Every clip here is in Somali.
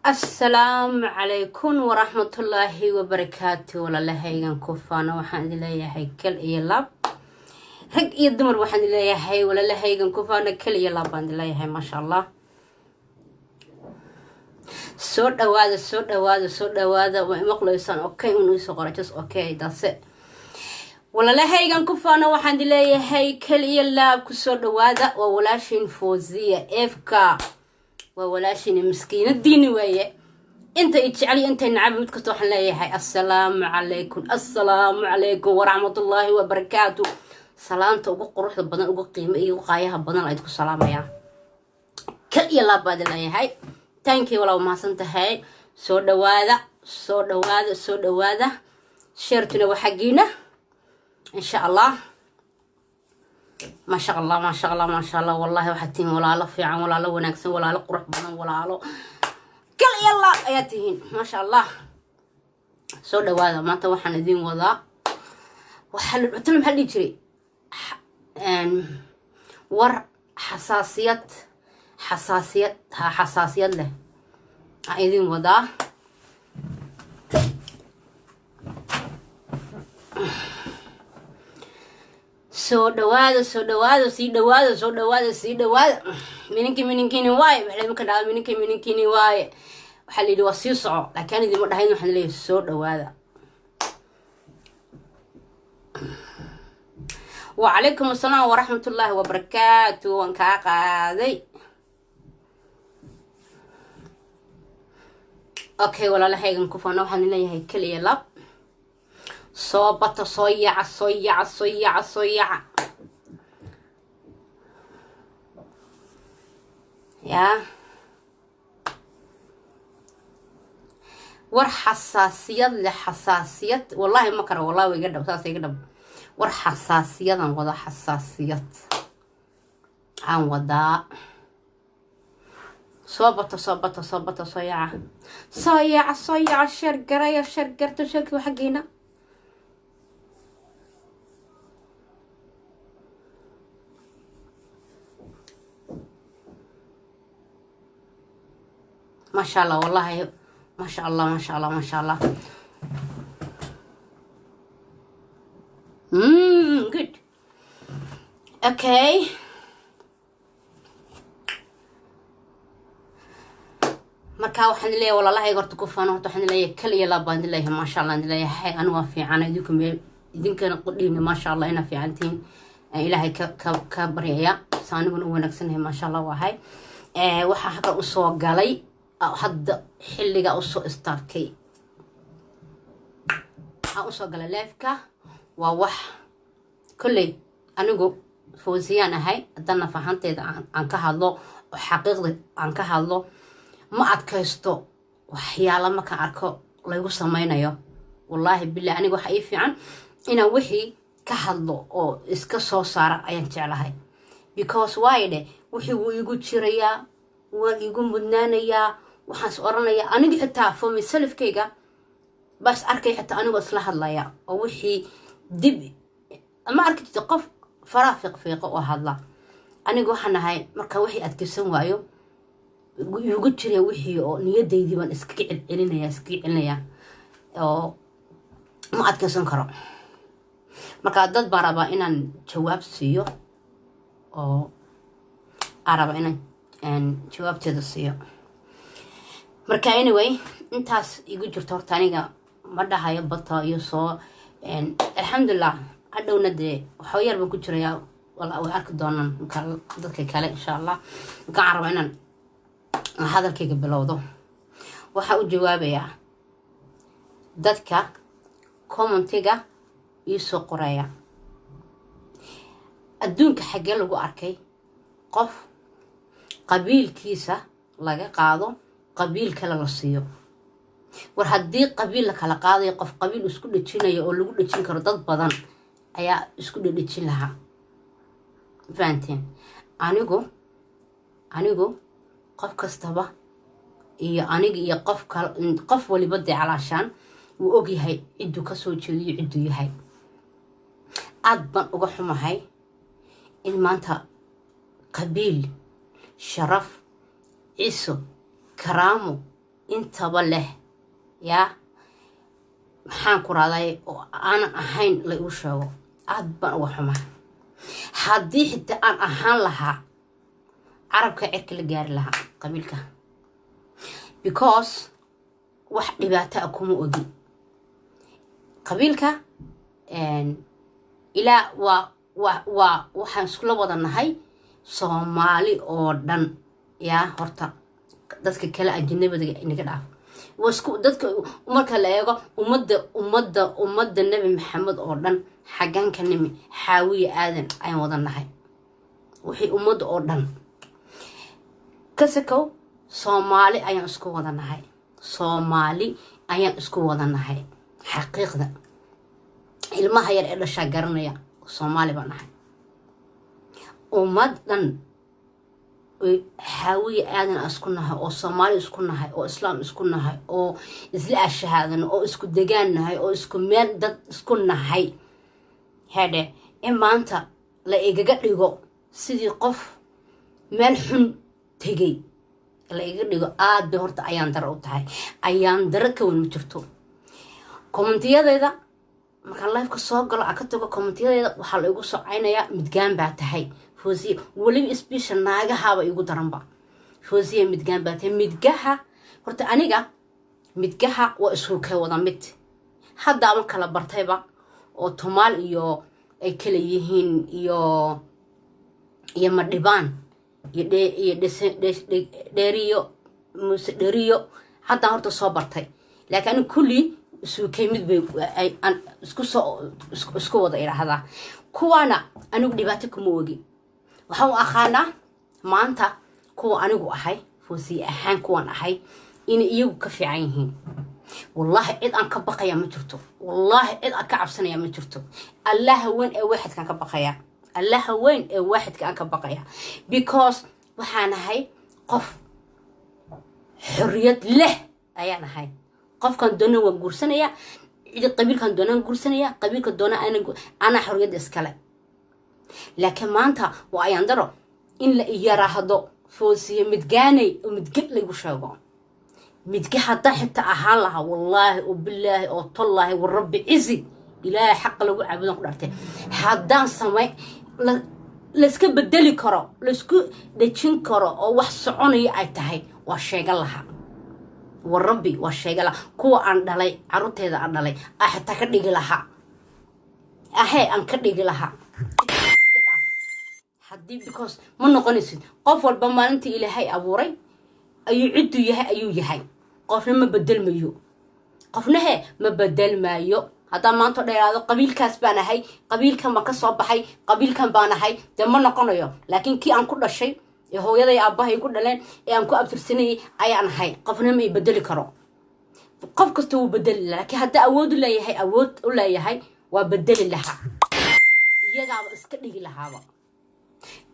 Asalaamu calaykum waraxmatullaahi wabarakaatu. Walaalahaygan ku faano, waxaan idin leeyahay kal iyo laab, rag iyo dumar. Waxaan idin leeyahay, walaalahaygan ku faano, kal iyo laab baan idin leeyahay. Maasha Allah, soo dhawaada, soo dhawaada, soo dhawaada. Waa imaqlaysaan? Okay, un isoo qora just okay. Daase walaalahaygan ku faano, waxaan idin leeyahay kal iyo laab, kusoo dhawaada. Waa walaashin Fawziya Efka, waa walaashin maskiinadiini weeye. Inta i jeceliyo, intay nacaba, mid kasta waxaan leeyahay assalaamu calaykum, assalaamu calaykum waraxmatullaahi wabarakaatu. Salaanta ugu quruxda badan, ugu qiimo iyo ugu qaayaha badan la idinku salaamayaa. Kal iyo laab baa idin leeyahay. Thank you, walaa mahadsan tahay. Soo dhawaada, soo dhawaada, soo dhawaada. Share-tuna waa xaggiina, insha Allah. Maasha Allah, maasha Allah, maasha Allah. Wallahi waxaad tihiin walaalo fiican, walaalo wanaagsan, walaalo qurux badan, walaalo kal iyo laab ayaa tihiin. Maasha Allah, soo dhawaada. Maanta waxaan idiin wadaa, waxaa la talo, maxaa la dhihi jiray, war xasaasiyad, xasaasiyad ha, xasaasiyad leh aan idiin wadaa. Soo dhawaada, soo dhawaada, sii dhawaada, soo dhawaada, sii dhawaada. Mininkii mininkiini waaye, waxaa marka dhahda mininkii mininkiini waaye, waxaa la yidhi waa sii soco, laakiin idinma dhahayn. Waxaan leeyahay soo dhawaada. Wacalaykum assalaam waraxmatullaahi wabarakaatu. Waan kaa qaaday. Okay, walaalahaygan ku faano, waxaan leeyahay keliya lab. Soo bata, soo yaca, soo yaca, soo yaca, soo yaca. Yaa war xasaasiyad leh, xasaasiyad wallahi ma karo, wallahi wa iga dhab, saas iga dhab. War xasaasiyadan wada, xasaasiyad aan wadaa. Soo bato, soo bato, soo bato, soo yaca, soo yaca, soo yaca. Share garaya, share garto, share-kii waa xaggiina. Maasha Allah, wallahi maasha Allah, maasha Allah, maasha Allah. Good, okay. Marka waxaan leeyahay, walaalahayga horta ku faano, horta waxaan leeyahay kal iyo laab baan leeyahay. Maasha Allah aan leeyahay. Anigu waa fiican, idinka meel idinkana qudhiina maasha Allah inaa fiican tihiin Ilaahay ka baryaya, sa aniguna u wanaagsanahay. Maasha Allah waahay. Waxaa halkan usoo galay hadda, xilliga usoo istaarkay, waxaan usoo galay live-ka, waa wax kolley anigu Fawsiyaan ahay. Haddana fahanteeda aan ka hadlo oo xaqiiqda aan ka hadlo, ma adkaysto waxyaala markaan arko laygu samaynayo. Wallaahi bilah, aniga waxa ii fiican inaan wixii ka hadlo oo iska soo saara ayaan jeclahay, because waayo dheh, wixii wuu igu jirayaa, waan igu mudnaanayaa. Waxaan is oranayaa aniga xitaa for myself-kayga bas arkay, xitaa anigoo isla hadlaya oo wixii dib ma arki jirta qof faraa fiiqfiiqo oo hadla. Aniga waxaan ahay marka wixii adkaysan waayo, igu jiraya wixii oo niyadaydii baan iskaga celcelinaya, iskaga celinaya oo ma adkaysan karo. Marka dad baan rabaa inaan jawaab siiyo oo aan rabaa inaan jawaabteeda siiyo. Marka anyway, intaas igu jirto horta aniga ma dhahayo bata iyo soo. Alxamdulilah, hadhowna dee waxba yar baan ku jirayaa, way arki doonaan marka dadka kale, insha Allah. Marka waxaan rabaa inaan hadalkayga bilowdo. Waxaa u jawaabayaa dadka comment-iga iisoo qoraya. Adduunka xaggee lagu arkay qof qabiilkiisa laga qaado, qabiil kale la siiyo? War haddii qabiil la kala qaadayo, qof qabiil isku dhejinayo oo lagu dhejin karo, dad badan ayaa isku dhedhejin lahaa. Fahanteen? Anigu qof kastaba iyo aniga iyo qof kal, qof waliba dee calaashaan wuu ogyahay cidduu kasoo jeediyo, cidduu yahay. Aad baan uga xumahay in maanta qabiil, sharaf, ciso, karaamo. Intaba leh yaa, maxaan ku raaday oo aanan ahayn la igu sheego, aad baan uga xumaa. Haddii xitaa aan ahaan lahaa, carabka cirka la gaari lahaa qabiilka, because wax dhibaato ah kuma ogi qabiilka. Ilaa waa waxaan iskula wada nahay Soomaali oo dhan. Yaa horta dadka kale ajnabada inaga dhaaf, waa isku dadka. Marka la eego ummadda Nebi Maxamed oo dhan, xaggan ka nimi, Xaawiya Aadan ayaan wada nahay. Wixii ummadda oo dhan kasakow, Soomaali ayaan isku wada nahay, Soomaali ayaan isku wada nahay. Xaqiiqda ilmaha yar ee dhashaa garanaya Soomaali baan nahay. Ummad dhan Xaawiya Aadan aan isku nahay, oo Soomaali isku nahay, oo Islaam isku nahay, oo isla ashahaadano, oo isku degaan nahay, oo isku meel dad isku nahay. Hedhe, in maanta la igaga dhigo sidii qof meel xun tegay la iga dhigo, aad bay horta ayaan daro u tahay. Ayaan daro ka weyn ma jirto. Commentiyadeyda markaan liveka soo galo, a ka tago, commentiyadeyda waxaa la igu socaynayaa "Midgaan baa tahay, Foosiye." Weliba isbiisha naagahaaba igu daranba: "Foosiye, midgaan baa tahay." Midgaha horta aniga, midgaha waa isku kay wada mid. Haddaaban kala bartayba oo Tumaal iyo ay kala yihiin iyo Madhibaan iyo Dheeriyo, Muuse Dheriyo, haddaan horta soo bartay. Laakiin aniga kulli isukay mid bay isku soo isku wada idhaahdaa. Kuwaana anigu dhibaato kuma ogi. Waxaan u aqaanaa maanta kuwa anigu ahay, Foosiye ahaan kuwan ahay, inay iyagu ka fiican yihiin. Wallaahi cid aan ka baqaya ma jirto, wallaahi cid aan ka cabsanaya ma jirto. Allaha weyn ee waaxidkaan ka baqaya, Allaha weyn ee waaxidka aan ka baqaya, because waxaan ahay qof xorriyad leh ayaan ahay. Qofkan doona waan guursanaya, cidi qabiilkan doonaan guursanaya, qabiilka doona anaa xorriyadda iskale. Laakiin maanta waa ayaan daro in la iyaraahdo "Foosiye midgaanay" oo midge laygu sheego. Midge haddaa xitaa ahaan lahaa, wallaahi oo bilaahi oo tollaahi, wa rabbi cizi, Ilaahay xaqa lagu caabudan ku dhartay, haddaan samay layska bedeli karo, laysku dhejin karo oo wax soconaya ay tahay, waa sheegan lahaa. Wa rabbi, waa sheegan lahaa. Kuwa aan dhalay, carruurteeda aan dhalay, a xitaa ka dhigi lahaa, ahee aan ka dhigi lahaa. Iska dhaaf haddii, because ma noqonaysid. Qof walba maalintii Ilaahay abuuray ayuu cidduu yahay ayuu yahay. Qofna ma bedelmayo, qofna he ma bedelmaayo. Haddaan maanta dheeraado "Qabiilkaas baan ahay, qabiilkan baan ka soo baxay, qabiilkan baan ahay," dee ma noqonayo. Laakiin kii aan ku dhashay ee hooyaday aabbahay ku dhaleen ee aan ku abtirsanayay ayaan ahay. Qofna ma i bedeli karo. Qof kasta wuu bedeli lahaa, laakiin haddaa awood u leeyahay, awood u leeyahay, waa bedeli lahaa, iyagaaba iska dhigi lahaaba,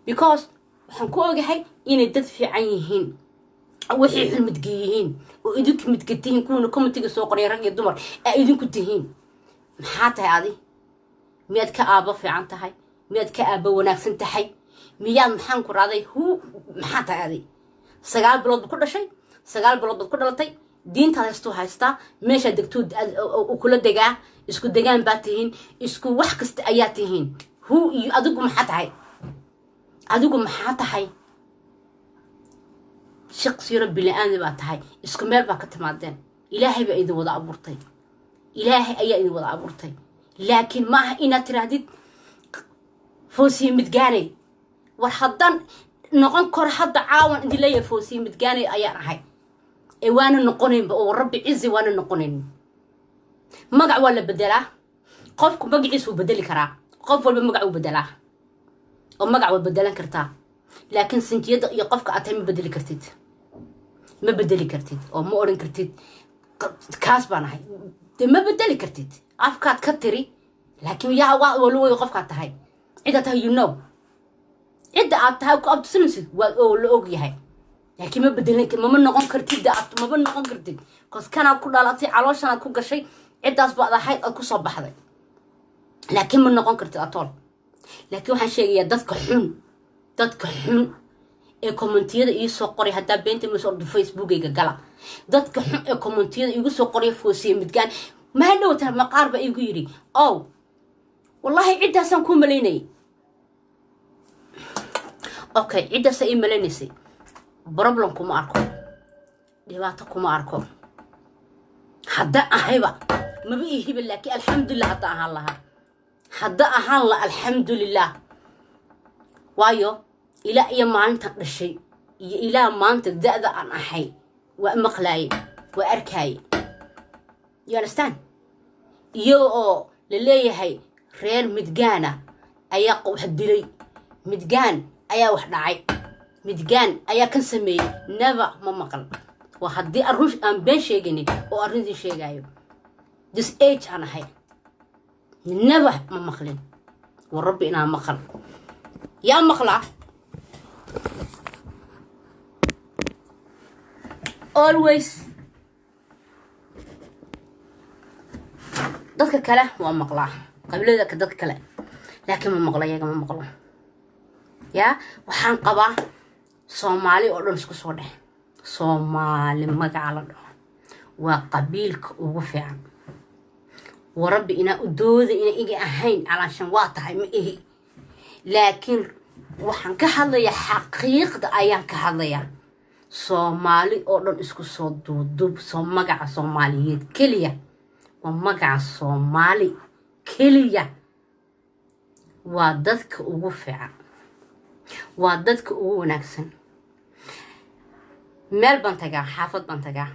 because waxaan ku ogahay inay dad fiican yihiin, waxay xun midga yihiin oo idinku midga tihiin. Kuwiina commentiga soo qoray, rag iyo dumar, aa idinku tihiin. Maxaa tahay adi? Miyaad ka aabbo fiican tahay? Miyaad ka aabbo wanaagsan tahay? Miyaad, maxaan ku raaday, hu, maxaa tahay adi? 9 bilood baad ku dhashay, 9 bilood baad ku dhalatay. Diintaad haystuu haystaa, meeshaad degtuu kula degaa, isku degaan baad tihiin, isku wax kasta ayaa tihiin. Hu iyo adigu maxaa tahay? Adigu maxaa tahay? Shaqsiyaro bili-aadmi baa tahay. Isku meel baa ka timaadeen. Ilaahay baa idin wada abuurtay, Ilaahay ayaa idin wada abuurtay. Laakiin ma aha inaad tiraahdid "Foosiye midgaanay." War haddaan noqon karo hadda caawan idin leeyahay "Foosiye midgaanay ayaan ahay," ee waana noqonaynba oo rabbi cizi waana noqonayn. Magac waa la bedelaa. Qofku magaciisa wuu bedeli karaa. Qof walba magac wuu bedelaa oo magac waa bedelan kartaa, laakiin sinjiyada iyo qofka aad tahay ma bedeli kartid, ma bedeli kartid oo ma odhan kartid "Kaas baan ahay." Dee ma bedeli kartid, afkaad ka tiri, laakiin yaa waa la qofkaad tahay, ciddaad tahay, cidda aad tahay ku abtirsanaysid waa oo la og yahay. Laakiin ma bedelan, mama noqon kartid de, aad maba noqon kartid, cause kanaad ku dhalatay, calooshanaad ku gashay, ciddaas baad ahayd, aad kusoo baxday, laakiin ma noqon kartid atool. Laakiin waxaan sheegayaa dadka xun, dadka xun. Ee commentiyada ii soo qoray, haddaa beenta ma soo ordo, Facebookayga gala. Dadka xun ee commentiyada iigu soo qoraya Foosiye Midgaan, maa dhowta maqaar baa iigu yidhi, "Ow, wallaahi ciddaasaan kuu malaynayay." Okay, ciddaasaa ii malaynaysay. Problem kuma arko, dhibaato kuma arko. Hadda ahayba maba ii hiba, laakiin alxamdulilah hadda ahaan lahaa, hadda ahaan la, alxamdulilah. Waayo, ilaa iyo maalintan dhashay iyo ilaa maanta da-da aan ahay waa maqlaaye, waa arkaaye, you understand? Iyaga oo la leeyahay reer Midgaana ayaa wax dilay, Midgaan ayaa wax dhacay, Midgaan ayaa kan sameeyey, never ma maqal. Waa haddii arun aan been sheegaynin oo arrintii sheegayo. This age aan ahay never ma maqlin. Wa rabbi inaan maqal yaa maqlaa. Always dadka kale waa maqlaa, qabiilada dadka kale, laakiin ma maqlo iyaga, ma maqlo. Yaa waxaan qabaa Soomaali oo dhan isku soo dheh. Soomaali magaca la dhaho waa qabiilka ugu fiican. Warabbi inaa u dooda ina iga ahayn calaashan waa tahay ma ihi, laakiin waxaan ka hadlayaa xaqiiqda ayaan ka hadlayaa. Soomaali oo dhan isku soo duuduub, soo magaca Soomaaliyeed keliya waa magaca Soomaali keliya, waa dadka ugu fiican, waa dadka ugu wanaagsan. Meel baan tagaa, xaafad baan tagaa,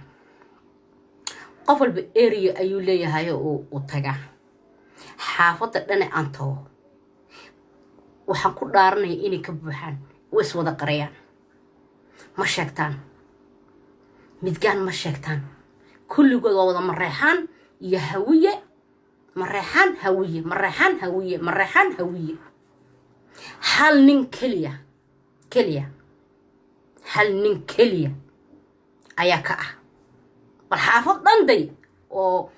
qof walba area ayuu leeyahay oo uu tagaa. Xaafadda dhane aan tago, waxaan ku dhaaranaya inay ka buuxaan, way iswada qarayaan, ma sheegtaan Midgaan, ma sheegtaan. Kulligood waa wada Mareexaan iyo Hawiye, Mareexaan, Hawiye, Mareexaan, Hawiye, Mareexaan, Hawiye. Hal nin keliya, keliya hal nin keliya ayaa ka ah. Bal xaafad dhanday oo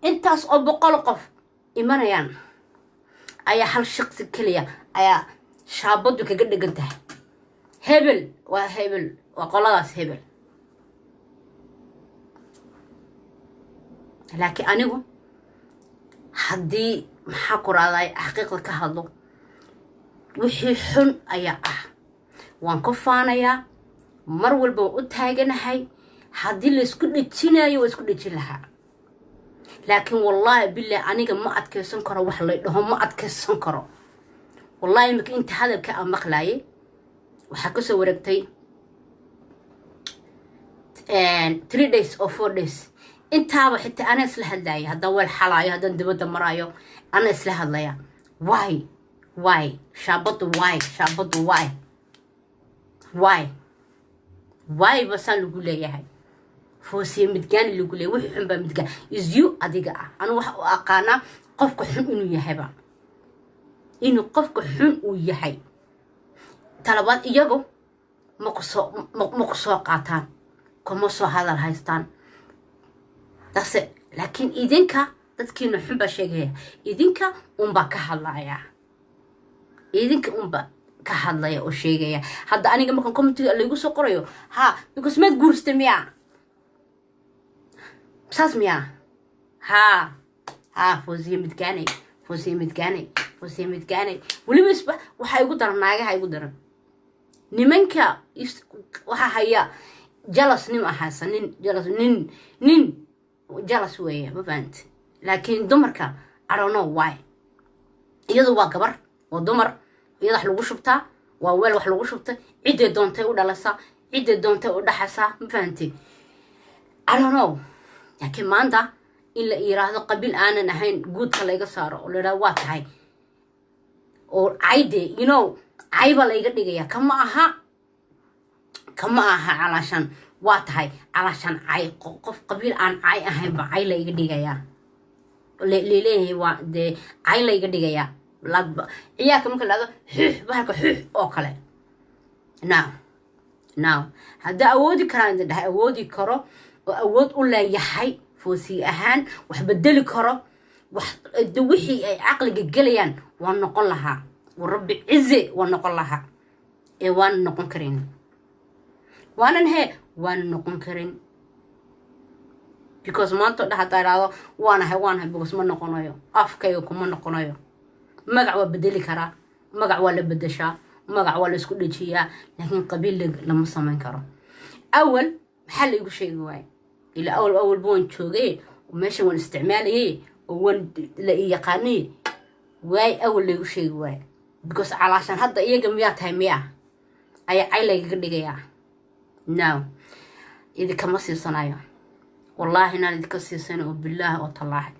intaas oo 100 qof imanayaan ayaa hal shaqsi keliya ayaa shaabaddu kaga dhegan tahay: hebel waa hebel, waa qoladaas hebel. Laakiin anigu haddii maxaa ku raaday xaqiiqda ka hadlo, wixii xun ayaa ah waan ku faanayaa, mar walba waan u taaganahay. Haddii laysku dhejinayo waa isku dhejin lahaa, laakiin wallaahi bilahi aniga ma adkaysan karo wax lay dhaho, ma adkaysan karo wallahi. Imika inta hadalka aan maqlaayay waxaa kasoo wareegtay 3 days or 4 days. Intaaba xitaa anaa isla hadlaaya, haddaan weel xalaayo, haddaan dibadda maraayo, anaa isla hadlaya. Why, why shaabaddu, why shaabaddu, why, why, why basaan lagu leeyahay Foosiye Midgaani lagu leeyahay? Wixii xun baa Midgaan is you adiga ah. Anu waxa u aqaanaa qofka xun inuu yahayba, inuu qofka xun uu yahay. Talabaad, iyagu makusoo ma ku soo qaataan, kuma soo hadal haystaan dase, laakiin idinka dadkiina xun baa sheegaya, idinka unbaa ka hadlaya, idinka unbaa ka hadlaya oo sheegaya. Hadda aniga markaan commentiga laygu soo qorayo, ha, because maad guursta miya, saas miya? Ha ha, Foosiye Midgaanay, Foosiye Midgaanay, Foosiye Midgaanay. Weliba isba waxaa igu daran naagaha igu daran. Nimanka waxaa haya jealous nin ahaasa, nin jealous, nin jealous weeye, ma fahanti? Laakiin dumarka, I don't know why. Iyadu waa gabar, waa dumar, iyada wax lagu shubtaa, waa weel wax lagu shubta, ciddee doontay u dhalasaa, ciddee doontay u dhaxasaa, ma fahanti? I don't know. Laakiin maanta in la yiraahdo qabiil aanan ahayn guudka layga saaro oo la yidhahdo waa tahay oo cayde, cayba layga dhigaya, kama aha, kama aha. Calaashan waa tahay, calaashan cay, qof qabiil aan cay ahayn ba cay layga dhigayaa, laleeyahay waa dee cay layga dhigayaa. Ciyaalka marka la dhahdo xuux, bahalka xuux oo kale. Now, now haddii awoodi karaan idin dhahay, awoodi karo oo awood u leeyahay Foosiye ahaan wax bedeli karo, wax wixii ay caqliga gelayaan waa noqon lahaa. Wa rabbi cize waa noqon lahaa. Ee waanan noqon karin, waanan he waanan noqon karin, because maanta o dhan haddaa idhaahdo waanahay, waanahay, because ma noqonayo, afkayga kuma noqonayo. Magac waa bedeli karaa, magac waa la bedeshaa, magac waa la isku dhejiyaa, laakiin qabiil lama samayn karo. Awal maxaa la igu sheegi waaye? Ila awal awalba waan joogay meeshan, waan isticmaalayay oo waan la ii yaqaanay. Waay awal laygu sheegi waaye? Because calaashan hadda iyaga miyaa tahay, miyaa ayaa cay laygaga dhigayaa? No, idinkama siisanayo, wallaahi inaan idinka siisana, oo bilaahi oo tallaahi.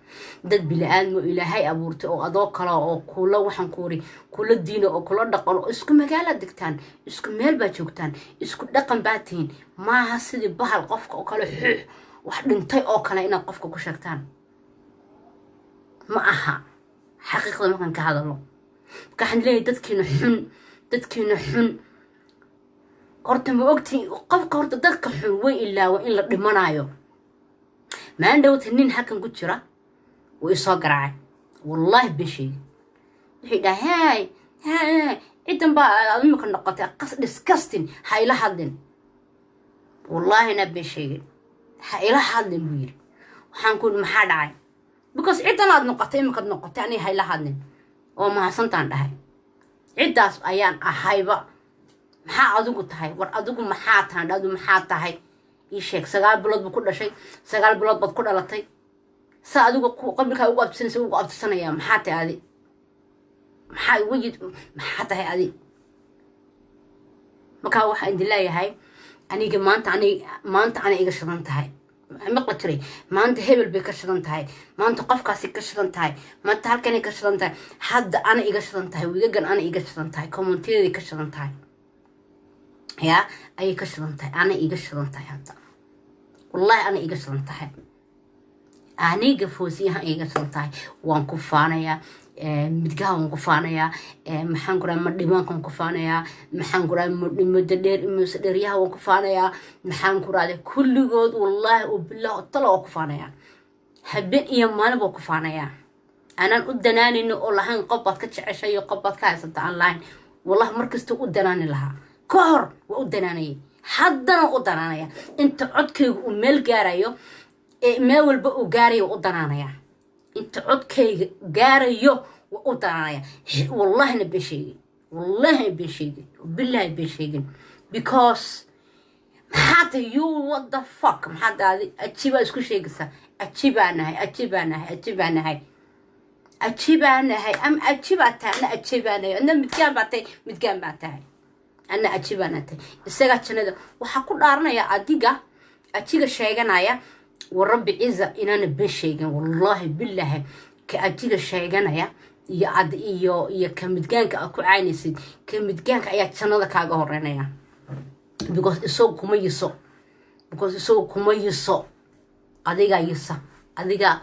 Dad bili-aadmo Ilaahay abuurtay oo adoo kale oo kula, waxaan ku wari, kula diina oo kula dhaqan oo isku magaalaad degtaan, isku meel baad joogtaan, isku dhaqan baad tihiin. Maaha sidii bahal qofka oo kale, xuux wax dhintay oo kale inaad qofka ku sheegtaan ma aha. Xaqiiqda markaan ka hadalo, marka waxaan leeyahay dadkiina xun, dadkiina xun horta ma ogtiin? Qofka horta dadka xun way ilaawa in la dhimanayo. Maalin dhowta nin halkan ku jira wuu isoo garaacay, wallaahi been sheegi. Wuxuu dhahay, "Hey hey, ciddan baa aad imika noqotay, qas disgusting, ha ila hadlin." Wallaahi naa been sheegin. "Ha ila hadlin," buu yidhi. Waxaan ku yidhi, "Maxaa dhacay?" "Because ciddan aad noqotay, imikaad noqotay, aniga ha ila hadlin." Oo mahadsantaan dhahay, ciddaas ayaan ahayba. Maxaa adigu tahay? War adigu maxaa tahay? Adigu maxaa tahay? Ii sheeg. 9 bilood buu ku dhashay, 9 bilood baad ku dhalatay. Saa adigu qabilkaa ugu abtisanaysa, ugu abtisanaya. Maxaa tahay adi? Maxaa wejid? Maxaa tahay adi? Markaa waxaa idin leeyahay, aniga maanta, anig maanta ana iga shidan tahay. Maqla jiray, maanta hebel bay ka shidan tahay, maanta qofkaasi ka shidan tahay, maanta halkanay ka shidan tahay. Hadda ana iga shidan tahay, wiigagan ana iga shidan tahay, community-yaday ka shidan tahay, yaa ayay ka shidan tahay, ana iga shidan tahay hadda. Wallaahi ana iga shidan tahay, aniga Foosiyaha iga shidan tahay. Waan ku faanayaa Midgaha, waan ku faanayaa, maxaan ku dhaha, Madhimaanka waan ku faanayaa, maxaan ku dhaha, muddo dheer, muse dheeryaha waan ku faanayaa, maxaan ku rahday, kulligood wallaahi oo bilah oo tala waan ku faanayaa. Habeen iyo maalin baan ku faanayaa. Anaan u danaanayno oo lahayn qof baad ka jeceshay iyo qof baad ka haysata aan lahayn. Wallahi markasta u danaani lahaa, ka hor waa u danaanayay, haddana u danaanaya. Inta codkaygu uu meel gaarayo, ee meel walba uu gaarayo, waa u danaanaya. Inta codkayga gaarayo waa u danaanaya. Wallahina been sheegin, wallahina been sheegin, billahi been sheegin. Because maxaa tahay you? What the fuck? Maxaa tahay? Ajibaa isku sheegaysaa. Ajibaa nahay, ajibaa nahay, ajibaa nahay, ajibaa nahay. Ama ajibaa tahay, ana ajibaa nahay. Adna midgaan baa tahay, midgaan baa tahay, ana ajibaana tahay. Isagaa jannada waxaa ku dhaaranaya adiga ajiga sheeganaya. Wa rabbi ciza inaana been sheegin, wallaahi bilaahi. Ka ajiga sheeganaya iyo ad iyo ka midgaanka aad ku caynaysid, ka midgaanka ayaa jannada kaaga horeynaya, because isagu kuma yiso, because isagu kuma yiso, adigaa yisa, adigaa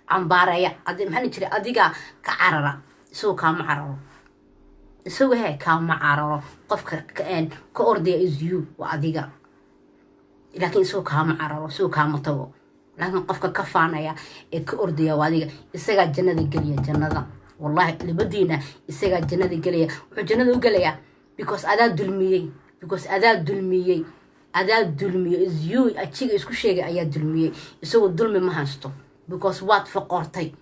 cambaareeya, adi maxaa jiray, adigaa ka carara. Isagu kaama cararo, isagu he kaama cararo. Qofka ka ordaya is you, waa adiga, laakiin isagu kaama cararo, isagu kaama tago. Laakiin qofka ka faanaya ee ka ordaya waa adiga. Isagaa jannada gelaya, jannada wallahi labadiina isagaa jannada gelaya. Wuxuu jannada u gelayaa because adaa dulmiyey, because adaa dulmiyey, adaa dulmiyey. Is you, ajiga isku sheegay ayaa dulmiyey. Isagoo dulmi ma haysto, because waad foqortay.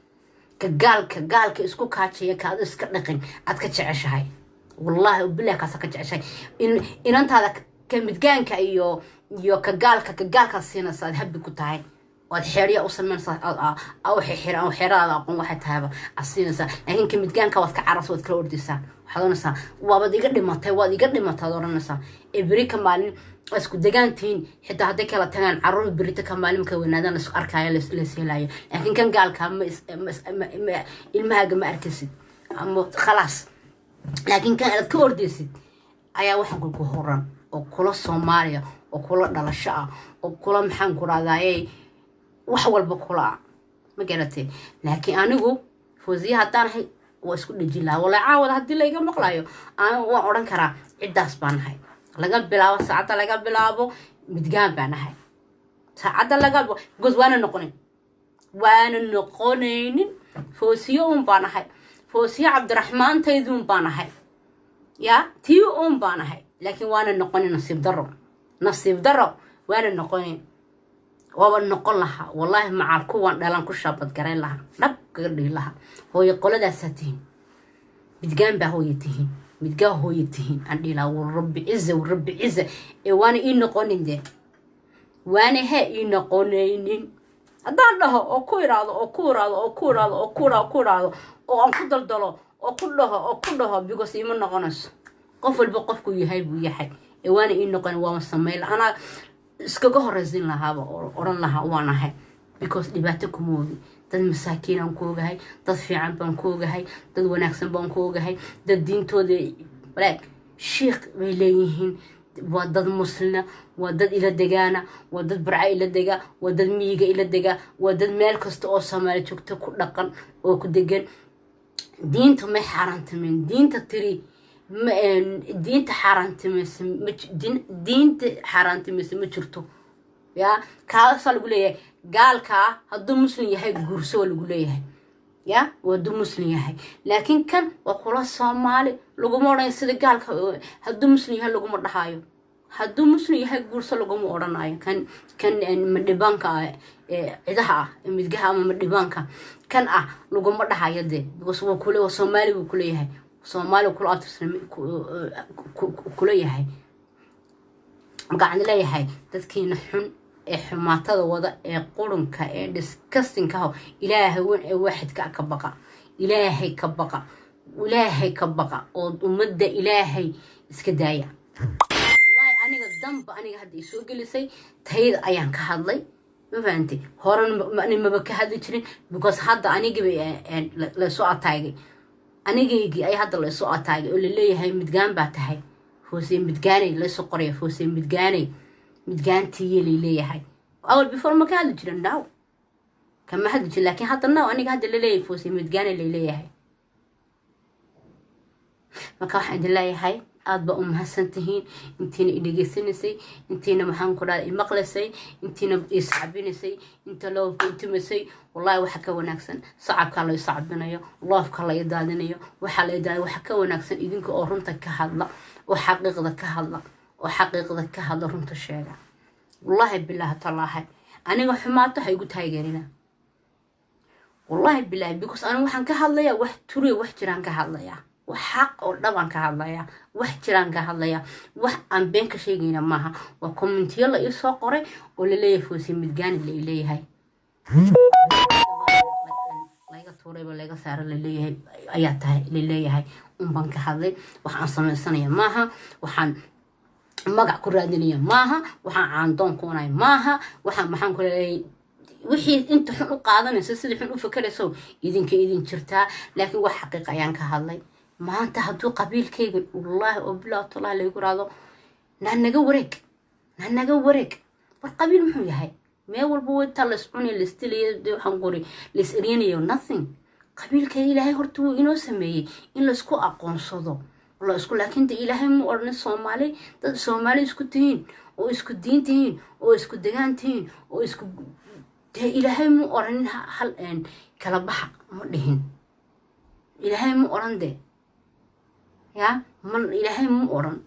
Ka gaalka, gaalka isku kaajaya, ka ad iska dhaqin aad ka jeceshahay, wallaahi bilah kaasa ka jeceshahay. Inantaada ka midgaanka iyo ka gaalka, ka gaalkaad siinaysa, aad happy ku tahay, waad xeerya u samaynaysaa, xeeradaada aqoon waxay tahayba aad siinaysaa. Laakiin ka midgaanka waad ka cararsa, waad kala ordaysaa. Waxaad oranaysaa, "Waabad iga dhimatay, waad iga dhimatay," aad oranaysaa. Ee beri ka maalin waa isku degaantihiin, xitaa hadday kala tagaan caruur, berita ka maalin markay weynaadaan laisku arkaayo, lays helayo. Laakiin kan gaalka ma ilmahaaga ma arkaysid ama khalaas. Laakiin kan aad ka ordaysid ayaa waxaan ku horan oo kula Soomaaliya oo kula dhalasho ah oo kula, maxaan ku rahdaayey, wax walba kula ah, ma garatay? Laakiin anigu Foosiya haddaan ahay, waa isku dhejin lahaa. Walaa caawada haddii layga maqlayo, waan odhan karaa ciddaas baan ahay. Laga bilaabo saacadda laga bilaabo, midgaan baan ahay saacadda laga, because waana noqonayn, waana noqonaynin. Foosiyo un baan ahay, Foosiyo Cabdiraxmaantayduun baan ahay, ya tii un baan ahay. Laakiin waana noqonin, nasiib daro, nasiib daro, waana noqonin. Waaba noqon lahaa, wallaahi, macaal kuwaan dhalan ku shaabadgarayn lahaa, dhab kaga dhigi lahaa. Hooyo qoladaasaa tihiin, midgaan baa hooyo tihiin, midgaa hooyo tihiin aan dhihi lahaa. Warabbi ciza, warabbi ciza. Ee waana ii noqonin dee, waana hee ii noqonaynin. Haddaan dhaho oo ku iraado oo ku iraado oo ku iraado oo ku iraado ku iraado oo aan ku daldalo oo ku dhaho oo ku dhaho, because iima noqonayso. Qof walba qofku yahay buu yahay. Ee waana ii noqon, waama samayn, anaa iskaga horeysin lahaaba oo odhan lahaa waan ahay, because dhibaato kuma ogi. Dad masaakiinaan ku ogahay, dad fiican baan ku ogahay, dad wanaagsan baan ku ogahay, dad diintooda walaag shiikh bay leeyihiin. Waa dad muslina, waa dad ila degaana, waa dad Barca ila dega, waa dad miyiga ila dega, waa dad meel kasta oo Soomaali joogto ku dhaqan oo ku degan. Diinta may xaaraantimeyn, diinta tiri diinta xaaraantimaysa ma, diinta xaaraantimaysa ma jirto. Ya kaasaa lagu leeyahay, gaalkaa hadduu muslim yahay guurso waa lagu leeyahay. Ya, hadduu muslim yahay. Laakiin kan waa kula Soomaali, laguma odhanayo sida gaalka hadduu muslim yahay laguma dhahayo. Hadduu muslim yahay guurso laguma odhanayo. Kan madhibaanka ah, cidaha ah, midgaha ama madhibaanka kan ah laguma dhahayo de, because waa kule, waa Soomaali buu kuleeyahay, Soomaali kula abtirsan kula yahay. Marka waxaan leeyahay dadkiina xun ee xumaatada wada ee qurunka ee disgustingka, Ilaahay weyn ee waaxidka ka baqa, Ilaahay ka baqa, Ilaahay ka baqa oo ummadda Ilaahay iska daaya. Wallahi aniga danba aniga hadda isoo gelisay tayda ayaan ka hadlay, ma fahantay? Horan maba ka hadli jirin, because hadda anigiiba laysoo ataagay, anigaygii ay hadda laysoo ataagay oo laleeyahay midgaan baa tahay, Foosiye Midgaaney laysoo qoraya, Foosiye Midgaaney, midgaantiiye laleeyahay. Awal before ma ka hadli jirin, now kama hadli jirin, laakiin hadda now aniga hadda laleeyahay Foosiye Midgaaney laleeyahay. Marka waxaan idin leeyahay aada baa u mahadsan tihiin intiina i dhegeysanaysay, intiina, maxaan ku dhahay, imaqlaysay, intiina iscabinaysay, inta loobka intimasay. Wallahi waxa ka wanaagsan sacabka la iscabinayo, loofka la idaadinayo, waxaa la idaadinayo waxa ka wanaagsan idinka oo runta ka hadla, oo xaqiiqda ka hadla, oo xaqiiqda ka hadla, runta sheega. Wallahi bilaahi tallaahi, aniga xumaato ha igu taageerina, wallahi bilaahi, because aniga waxaan ka hadlayaa wax turiya, wax jiraan ka hadlayaa, wax xaq oo dhabaan ka hadlayaa, wax jiraan ka hadlayaa, wax aan been ka sheegayna maaha. Waa commentiyo la ii soo qoray oo laleeyahay Foosiye Midgaani la leeyahay, laga tuurayba, laga saara laleeyahay ayaa tahay laleeyahay unbaan ka hadlay. Wax aan samaysanaya maaha, waxaan magac ku raadinaya maaha, waxaan caandoon kuunaya maaha. Waxaan, maxaan ku leeyahay, wixii inta xun u qaadanaysa, sida xun u fakerayso, idinka idin jirtaa, laakiin wax xaqiiq ayaan ka hadlay maanta. Hadduu qabiilkayga, wallaahi oo bilahi tallahi, laygu raado, naa naga wareeg, naa naga wareeg. War qabiil muxuu yahay? Meel walba waytaa lays cunay, laysdilayo, waxaan qori lays eryanayo, nothing. Qabiilkayga Ilaahay horta wuu inoo sameeyey in laysku aqoonsado la isku, laakiin de Ilaahay mu odhanin Soomaali dad Soomaali isku tihiin oo isku diin tihiin oo isku degaan tihiin oo isku dee. Ilaahay mu odhanin hal kala baxa, ma dhihin. Ilaahay mu odhan de, ya ma Ilaahay mu odhan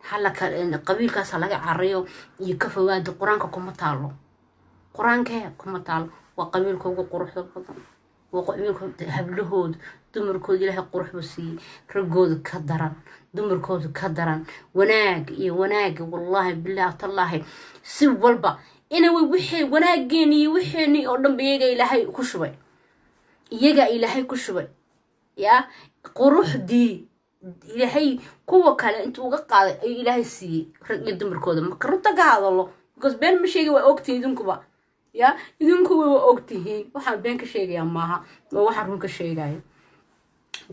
hala qabiilkaas ha laga carayo iyo ka fogaada. Qur-aanka kuma taalo, qur-aankee kuma taalo. Waa qabiilka ugu quruxda badan, waa qabiilka hablahooda, dumarkooda Ilaahay qurux buu siiyey, raggooda ka daran, dumarkooda ka daran, wanaag iyo wanaaga. Wallaahi bilahi tallaahi, si walba ina wixii wanaageeni iyo wixeeni oo dhanba iyaga Ilaahay ku shubay, iyagaa Ilaahay ku shubay. Ya quruxdii Ilaahay kuwa kale intuu uga qaaday ayuu Ilaahay siiyey rag iyo dumarkooda. Marka runta ka hadalo, because been ma sheegay, waa ogtihiin idinkuba, ya idinkuba waa ogtihiin. Waxaan been ka sheegayaa maaha, waa waxaan run ka sheegaya.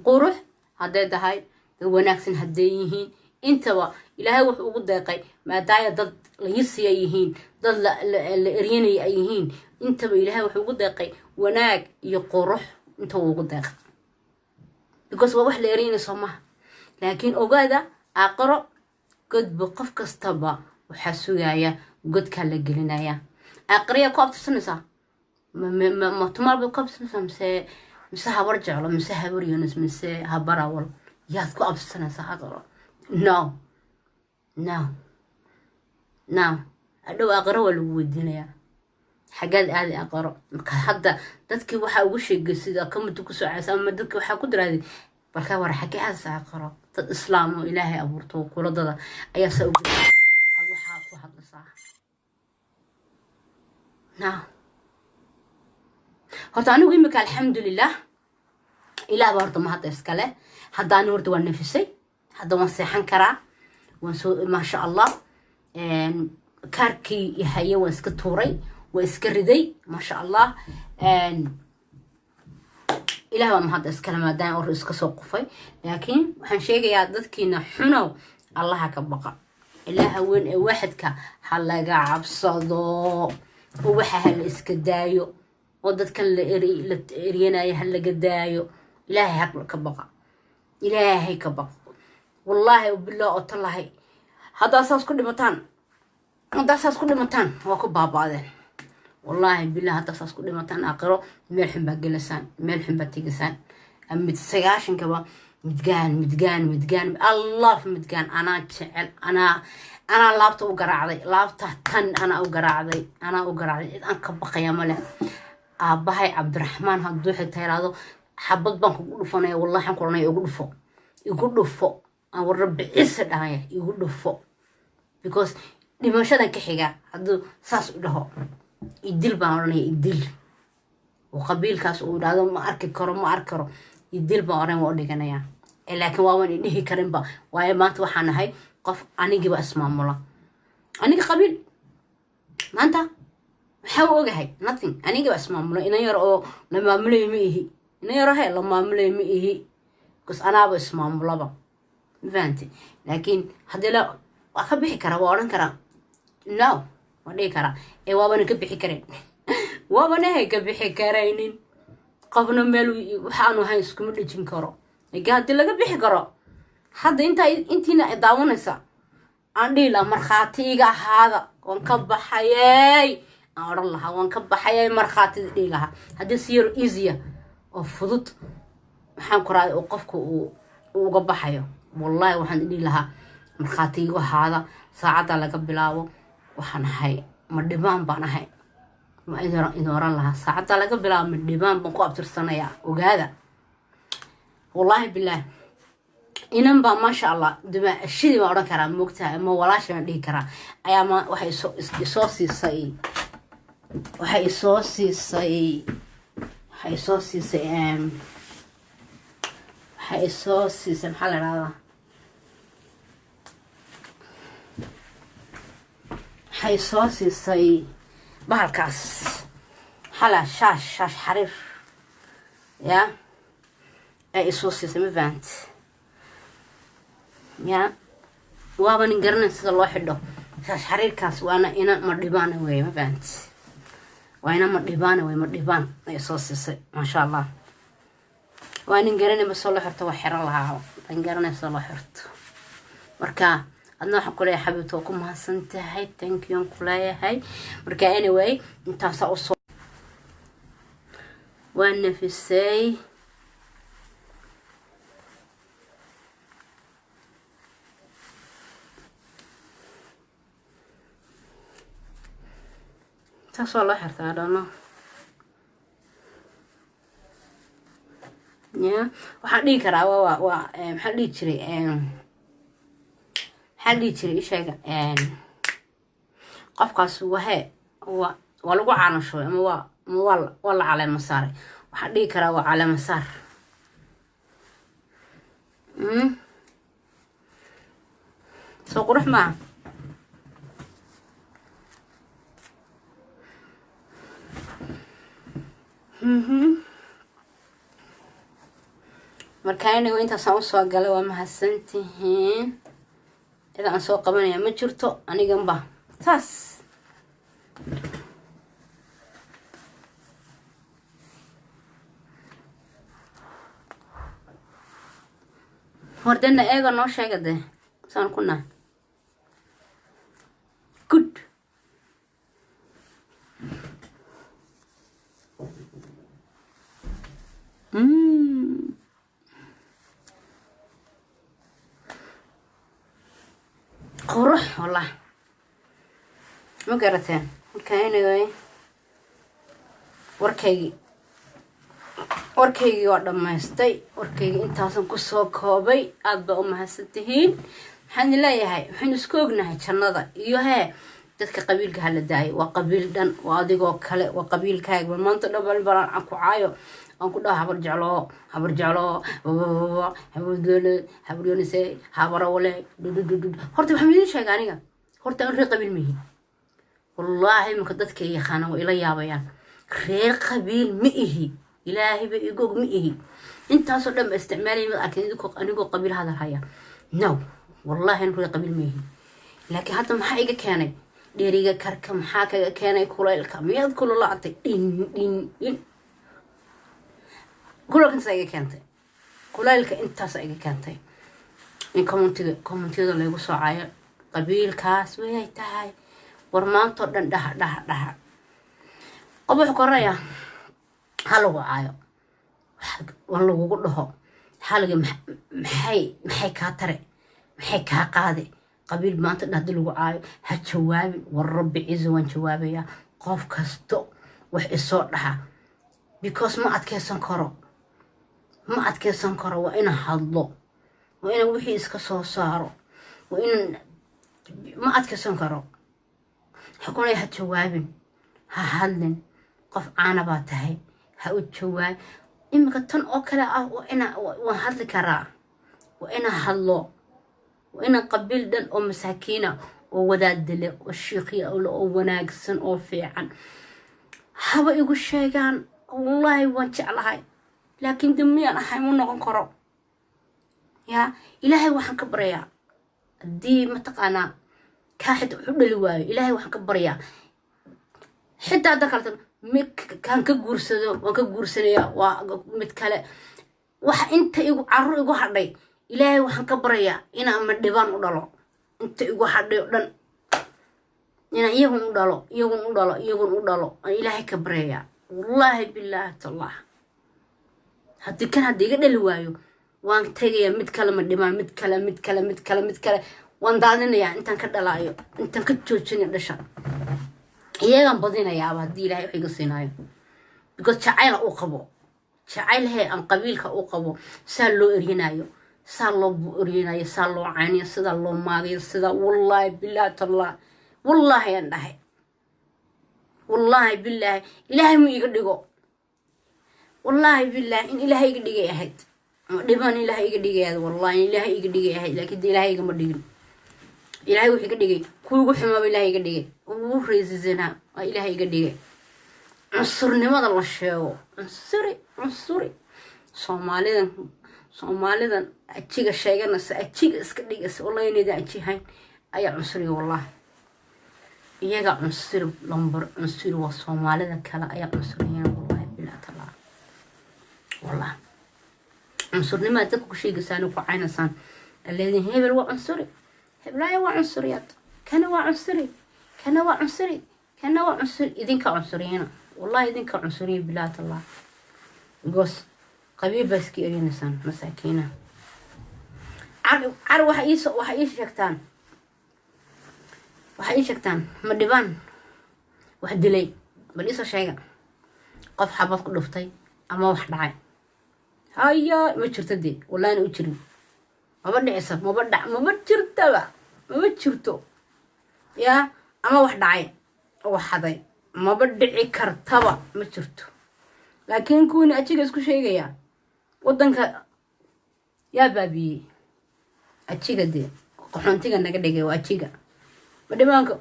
Qurux hadday tahay, dad wanaagsan hadday yihiin, intaba Ilaahay wuxuu ugu deeqay maadaaya dad layisiya yihiin, dad la eryanaya ay yihiin, intaba Ilaahay wuxuu ugu deeqay wanaag iyo qurux, intaba ugu deeqay, because waa wax la eryanaya, soo maha? Laakiin ogaada, aaqaro godba qof kastaba waxaa sugaya, godkaa la gelinaya. Aaqariyaa ku abtirsanaysaa? Ma tumaal bay ku abtirsanaysaa, mise Habar Jeclo, mise Habar Yunus, mise Habar Awal yaad ku abtirsanaysaa? Aqaro no. No, no, hadhow aqro waa lagu weydiinayaa, xaggaad aadi aqaro? Marka hadda dadkii waxaa ugu sheegay sida kamida ku socaysa, ama dadki waxaa ku diraaday, balka war xaggee aadasa aqaro? Dad Islaam oo Ilaahay abuurto kuladada ayaa saa ugu aad waxaa ku hadlaysaa. No, horta anigu imika alxamdulilah, Ilaah baa horta mahadda iskale. Hadda ani horta waan nafisay, hadda waan seexan karaa, waan soo, maasha Allah, kaarkii haye waan iska tuuray, waan iska riday, maasha Allah. Ilaah baa mahadda iskale maadaama or iska soo qufay. Laakiin waxaan sheegayaa dadkiina xunow, Allaha ka baqa, Ilaaha weyn ee waaxidka ha laga cabsado, oo waxa ha la iska daayo, oo dadkan la eryanayo ha laga daayo. Ilaahay ha ka baqa, Ilaahay ka baqa. Wallaahi bilah oo tallahay, haddaa saas ku dhimataan, haddaa saas ku dhimataan, waa ku baaba'deen. Wallaahi bilah, haddaa saas ku dhimataan, aakhiro meel xun baa gelasaan, meel xun baa tegasaan. Mid 90-kaba midgaan, midgaan, midgaan, Allah, midgaan anaa jecel, anaa laabta u garaacday, laabta tan anaa u garaacday, anaa u garaacday. Cid aan ka baqaya male. Aabbahay Cabdiraxmaan hadduu xitaa yiraahdo xabad baan kugu dhufanaya, wallahi waxaan ku oranaya igu dhufo, igu dhufo, aan war Rabbi Ciise dhahaya, igu dhufo, because dhimashadan ka xiga. Hadduu saas u dhaho idil baan odhanaya, idil. Oo qabiilkaas uu idhahdo ma arki karo, ma arki karo, idil baan odhan, waa u dhiganayaa. Laakiin waaban idhihi karinba, waayo maanta waxaan ahay qof anigiiba ismaamula. Aniga qabiil maanta waxaa u ogahay nothing. Anigiiba ismaamula, inan yar oo la maamulayo ma ihi, inan yaro he la maamulayo ma ihi, because anaaba ismaamulaba, ma fahanti? Laakiin haddii la waa ka bixi karaa, waa odhan karaa, no, waa dhihi karaa. Ee waabana ka bixi karayn, waabana hay ka bixi karaynin. Qofna meel waxaanu ahayn iskuma dhejin karo. Laakiin haddii laga bixi karo, hadda intaa intiina daawanaysa aan dhihi lahaa markhaati iga ahaada, waan ka baxayey aan odhan lahaa, waan ka baxayay, markhaatida dhihi lahaa. Haddii si yaro easy ah oo fudud waxaan ku raada oo qofka uu uga baxayo, wallahi waxaan dhihi lahaa markhaati igu ahaada, saacadda laga bilaabo waxaan ahay ma dhibaan baan ahay. Ma idin oran lahaa saacadda laga bilaabo ma dhibaan baan ku abtirsanayaa? Ogaada, wallaahi bilaah, inan baa, maasha Allah, dumaashidii baan odhan karaa, moogtahay, ama walaasha baan dhihi karaa, ayaa ma waxay isoo siisay, waxay isoo siisay, waxay isoo siisay, waxay isoo siisay, maxaa la dhahdaa, waxay soo siisay bahalkaas, maxaa la, shaash, shaash xariir ya ay isoo siisay, ma fahanti? Ya waaba nin garanayn sida loo xidho shaash xariirkaas. Waana ina ma dhibaana weeye, ma fahanti? Waa ina ma dhibaana wey, ma dhibaan ay soo siisay, maasha Allah. Waa nin garanayba soo loo xirto, waa xiran lahaa nin garanay soo loo xirto. Marka adna waxaan kuleeyahay xabiibta, waa ku mahadsan tahay, thank you aan kuleeyahay. Marka anyway, intaasaa usoo waa nafisay. Saas waa loo xirtaa dhano ya. Waxaan dhihi karaa waa maxaa dhihi jiray, maxaa dhihi jiray, isheega, qofkaas wahe waa lagu caalashoy ama waa la caleema saaray. Waxaan dhihi karaa waa caleema saar. Soo qurux maaha? Marka anigu intaasaan usoo galay, waa mahadsantihiin. Cid aan soo qabanaya ma jirto, aniganba saas. Hordena eega noo sheega dee saan ku nahay. Good. Qurux. Wallah, ma garateen? Marka anyway, warkaygii waa dhammaystay. Warkaygii intaasan kusoo koobay. Aada baa u mahadsan tihiin. Maxaan idin leeyahay? Waxaynu isku ognahay jannada iyo hee. Dadka qabiilka hala daayo. Waa qabiil dhan, waa adigoo kale, waa qabiilkaaga. Bal maanta dhan bal balan aan ku caayo, aan ku dhaho Habar Jecloo, Habar Jecloo, Habar Geele, Habar Yonise, Habarawale, dudududud. Horta waxaan idiin sheega, aniga horta aan reer qabiil mihi. Wallaahi iminka dadka i yaqaana waa ila yaabayaan. Reer qabiil ma ihi, Ilaahay ba igoog, ma ihi. Intaasoo dhan ba isticmaalaya, mad arkin idinkoo anigoo qabiil hadal haya. No, wallaahi an reer qabiil ma ihi. Laakiin hadda maxaa iga keenay dheriga karka? Maxaa kaga keenay kulaylka? Miyaad kululaatay? Dhin dhin dhin, kulaylka intaasa iga keentay, kulaylka intaasa iga keentay in commentiga, commentiyada laygu soo caayo qabiilkaas wayay tahay. War maantoo dhan dhaha dhaha dhaha, qof wuxuu koranaya ha lagu caayo, war lagugu dhaho xaliga. Maxay kaa tare? Maxay kaa qaade qabiil maanta dhan haddii lagu caayo? Ha jawaabin. War Rabbi ciise, waan jawaabayaa qof kasto wax isoo dhaha, because ma adkeysan karo, ma adkeysan karo. Waa inaan hadlo, waa inaan wixii iska soo saaro, waa inaan, ma adkeysan karo. Xukunay, ha jawaabin, ha hadlin, qof caana baa tahay, ha u jawaab. Iminka tan oo kale ah waa ina waan hadli karaa, waa inaan hadlo, waa inaan qabiil dhan oo masaakiina oo wadaadale oo shiikhya oo wanaagsan oo fiican haba igu sheegaan. Wallaahi waan jeclahay, laakiin de miyaan ahay? Ma noqon karo. Yaa Ilaahay waxaan ka baryayaa, haddii mataqaanaa kaa xita wuxu dhali waayo, Ilaahay waxaan ka baryaa xitaa hadda kaleta mid kaan ka guursado, waan ka guursanayaa, waa mid kale. Waxa inta igu carruur igu hadhay, Ilaahay waxaan ka baryayaa inaan ma dhibaan u dhalo. Inta igu hadhay oo dhan inaan iyagun u dhalo, iyagun u dhalo, iyagun u dhalo aan Ilaahay ka baryayaa. Wallaahi, bilaahi, tallah, haddii kan hadda iga dhali waayo, waan tegayaa mid kale, ma dhimaan, mid kale, mid kale, mid kale, mid kale, waan daadinayaa intaan ka dhalaayo, intaan ka joojinayo dhasha. Iyagaan badinayaaba haddii Ilahay wax iga siinaayo, because jacayla u qabo, jacayl hee aan qabiilka u qabo. Saa loo eryanaayo, saa loo eryanayo, saa loo caynayo, sidaa loo maagayo, sidaa. Wallaahi, bilaahi, tallah, wallaahi aan dhahay, wallaahi, bilaahi, Ilaahay mu iga dhigo. Wallaahi, bilaahi, in Ilaahay iga dhigay ahayd dhibaan, Ilaahay iga dhigay ahayd. Wallahi in Ilaahay iga dhigay ahayd, laakiin de Ilaahay igama dhigin. Ilaahay wuxuu iga dhigay kuwii ugu xumaaba Ilaahay iga dhigay, ugu racistsanaa waa Ilaahay iga dhigay. Cunsurnimada la sheego, cunsuri, cunsuri, Soomaalidan, Soomaalidan ajiga sheeganaysa, ajiga iska dhigaysa, wallahi inaydan ajihayn ayaa cunsuriga. Wallahi iyaga cunsuri lambar cunsuri waa Soomaalida kale ayaa cunsuriyeen. Wallahi, bilaa talaa, wallah cunsurnimada dadka ku sheegaysaan, ku caynaysaan, leediin hebel waa cunsuri, heblaaya waa cunsuriyad, kana waa cunsuri, kana waa cunsuri, kana waa cunsuri. Idinka cunsuriyiina, wallahi idinka cunsuriya, bilaa tallah, because qabiil baa iska erinaysaan masaakiina. Car waxa ii sheegtaan, waxaa ii sheegtaan, ma dhibaan wax dilay? Bal iisoo sheega qof xabad ku dhuftay ama wax dhacay. Haya, ma jirto dee, wallahina u jirin, maba dhicisa, maba dhac, maba jirtaba, maba jirto. Yaa ama wax dhacay oo wax xaday? Maba dhici kartaba, ma jirto. Laakiin kuwiina ajiga isku sheegayaa, waddanka yaa baabiyey? Ajiga dee qaxoontiga naga dhigay waa ajiga. Ma dhibaanka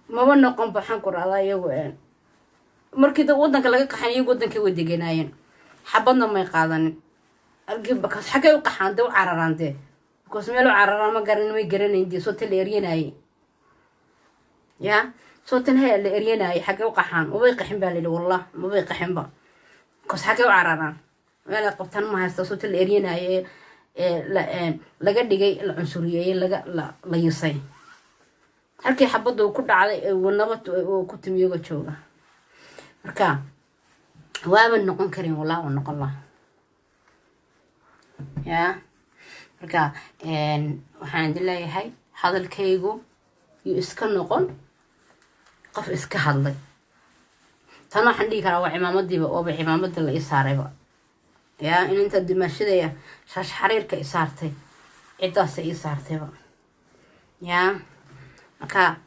maba noqon baxan ku raada. Iyagu markii dad waddanka laga qaxan, iyagu waddankay way deganaayeen, xabadna may qaadanin. Because xaggay u qaxaan dee, u cararaan dee? Because meel u cararaan ma garan, may garanayn dee. Soo tan la eryanaayey, ya soo tan he la eryanaayey, xaggay u qaxaan? Mabay qaxin baa layidhi. Wallah mabay qaxinba, because xaggay u cararaan? Meel ay qabtaan ma haysta. Soo tan la eryanaayey ee laga dhigay, la cunsuriyeeyey, laga la yisay, halkii xabadda ku dhacday ee nabad ku timi iyagoo jooga. Marka waaba noqon karin, wallah waa noqon laha. Ya marka waxaan idin leeyahay Hadalkaygu yuu iska noqon qof iska hadlay. Tan waxaan dhihi karaa waa cimaamadiiba, ooba cimaamada la ii saarayba. Yaa in inta dimaashadaya shaash xariirka i saartay, ciddaasa ii saartayba. Yaa marka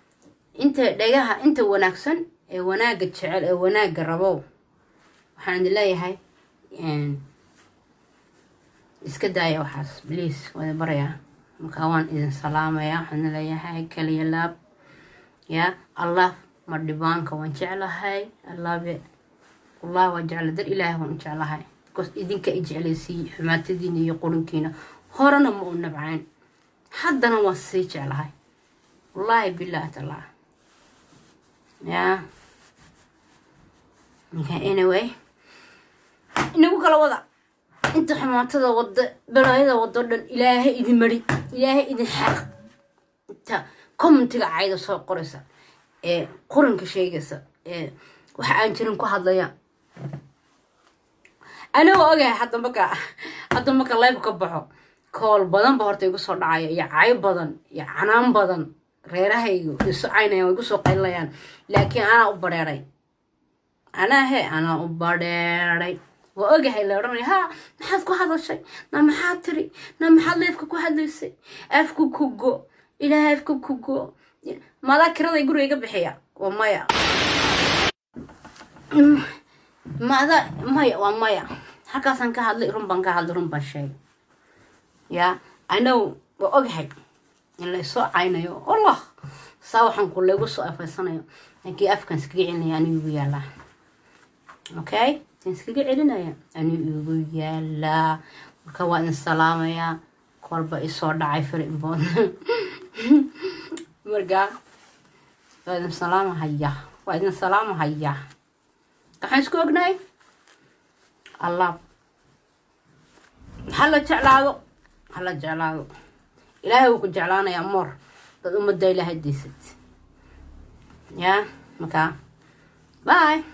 inta dhegaha, inta wanaagsan ee wanaagga jecel ee wanaagga rabow, waxaan idin leeyahay iska daaya waxaas, please. Waa idin barayaa. Marka waan idin salaamayaa. Waxaan idin leeyahay kaliya laab. Ya Allah, ma dhibaanka waan jeclahay. Allabe, wallahi waan jeclahay, dar Ilaahay waan u jeclahay, because idinka i jeclaysiiyey. Xumaatadiina iyo qorinkiina horena ma u nabcayn, haddana waan sii jeclahay, wallaahi billahi tallah. Ya okay, anyway, inagu kala wada inta xumaatada wada, balaayada wado dhan, Ilaahay idin mari, Ilaahay idin xaq. Inta commentiga cayda soo qoraysa ee quranka sheegaysa ee waxa aan jirin ku hadlaya, anigoo ogahay hadda marka live ka baxo, kool badan ba horta igu soo dhacaya, iyo cayo badan iyo canaan badan. Reerahaygu isu caynayaan, way igu soo qaylinayaan, laakiin anaa u badheeray, anaa he, anaa u badheeray. Waa ogahay la odhanaya, "Ha, maxaad ku hadashay? Na maxaad tiri? Na maxaad liveka ku hadlaysay? Afku ku go, Ilaahay afku ku go." Madaa kiraday guriga iga bixiya? Waa maya. Mada maya, waa maya. Halkaasaan ka hadlay, run baan ka hadlay, run baan sheegay. Ya I know, waa ogahay in la isoo caynayo, Allah, saa waxaan ku laygu soo afeysanayo, laakiin afkan iskaga celinaya, anigu igu yaalaa. Okay, kan iskaga celinaya anigu igu yaalaa. Marka waa idin salaamayaa. Kolba isoo dhacay, very important. Marka waa idin salaamahaya, waa idin salaamahaya. Waxaan isku ognahay, Allah hala jeclaado, hala jeclaado. Ilaahay wuu ku jeclaanayaa moor dad ummadda Ilaahay diisad. Ya marka bye.